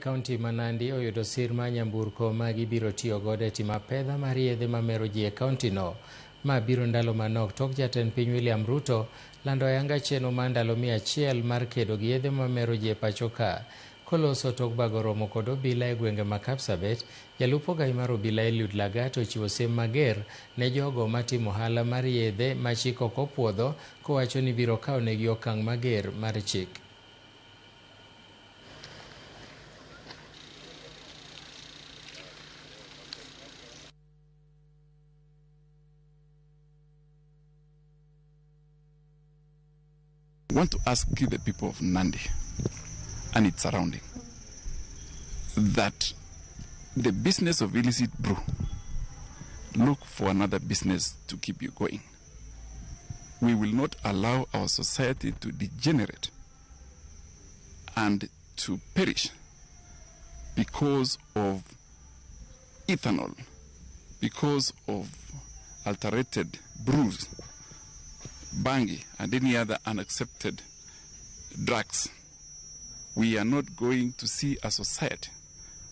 Kaunti ma Nandi oyudo sir mar nyamburko ma gibiro tiyo godo e timo apedha mar yedhe mamero ji e kaunti no. Ma biro ndalo manok tok jatend piny William Ruto lando ayanga chenro mar ndalo 100 mar kedo gi yedhe mamero ji e pacho ka. Koloso tok bago romo kod obila e gwenge ma Kapsabet, jalup ogai mar obila Eliud Lagat ochiwo siem mager ne jogo matimo ohala mar yedhe ma chik ok opuodho kowacho ni biro kawo negi okang' mager mar chik. I want to ask the people of Nandi and its surrounding that the business of illicit brew, look for another business to keep you going. We will not allow our society to degenerate and to perish because of ethanol, because of alterated brews, bangi, and any other unaccepted drugs. We are not going to see a society.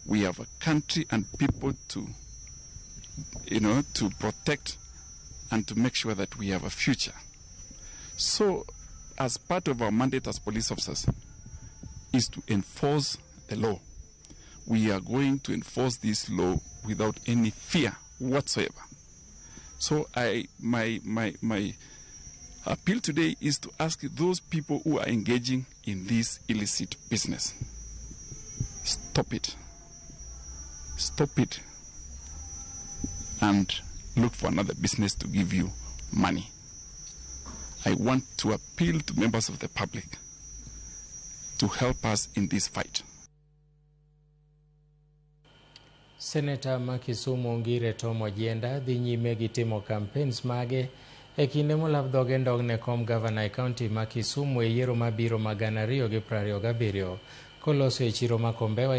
We have a country and people to protect and to make sure that we have a future. So, as part of our mandate as police officers, is to enforce the law. We are going to enforce this law without any fear whatsoever. So my appeal today is to ask those people who are engaging in this illicit business, stop it. Stop it. And look for another business to give you money. I want to appeal to members of the public to help us in this fight. Seneta ma Kisumu Ngire Tom Ojienda dhi nyime gi timo campaigns mage e kinde molap dhoge ndong ne kom gavana e kaunti ma Kisumu e yiero mabiro ma 2027 koloso e chiro ma Kombewa.